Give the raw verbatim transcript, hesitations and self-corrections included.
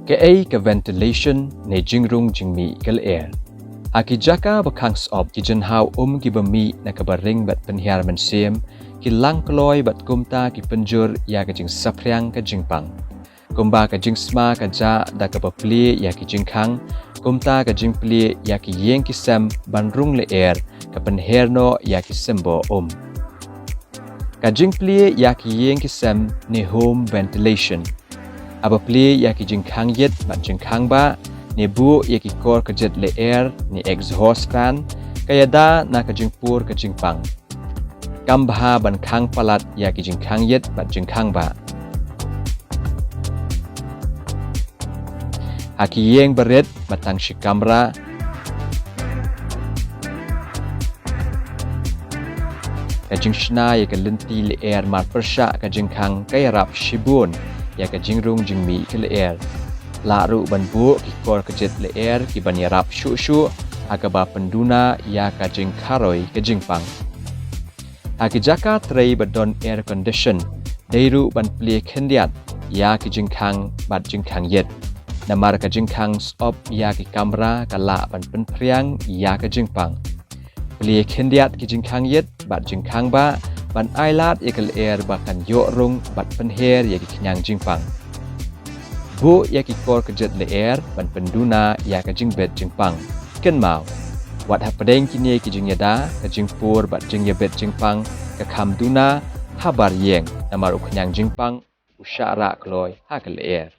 Kaei ka ventilation ne jingrung jingmih ka lyer? Ha ki jaka ba khang sop, ki jynhaw um kiba mih na kaba ring bad pynhiar mynsiem ki lang kloi bad kumta ki pynjur ïa ka jingsaphriang ka jingpang. Kumba ka jingsma ka jah da kaba plie ïa ki jingkhang, kumta ka jingplie ïa ki ïing ki sem ban rung lyer ka pynher noh ïa ki symbol um. Ka jingplie ïa ki ïing ki sem ne home ventilation. Haba plie ïa ki jingkhang ïit bad jingkhang bah, ne buh ïa ki kor kjit lyer ne exhaust fan, ka ïada na ka jingpur ka jingpang. Kam bha ban khang palat ïa ki jingkhang ïit bad jingkhang bah. Ha ki ïing barit, ba tang shi kamra, ka jingshna ïa ka lynti lyer mar pyrshah ka jingkhang ka ïarap shibun ïa ka jingrung jingmih ka lyer. Lah ruh ban buh ki kor kjit lyer kiban ïarap shuh shuh ha kaba pynduna ïa ka jingkharoi ka jingpang. Ha ki jaka trei ba don air condition, dei ruh ban plie khyndiat ïa ki jingkhang bad jingkhang ïit. Namar ka jingkhang sop ïa ki kamra ka lah ban pynphriang ïa ka jingpang. Plie khyndiat ki jingkhang ïit bad jingkhang bah ban ailad ïa ka lyer ba kan ïoh rung bad pynher ïa ki khñiang jingpang. Buh ïa ki kor kjit lyer ban pynduna ïa ka jingbit jingpang. Kynmaw, wat hapdeng kine ki jingïada, ka jingpur bad jingïabit jingpang ka kham duna habar ïing, namar u khñiang jingpang u shah rah kloi ha ka lyer.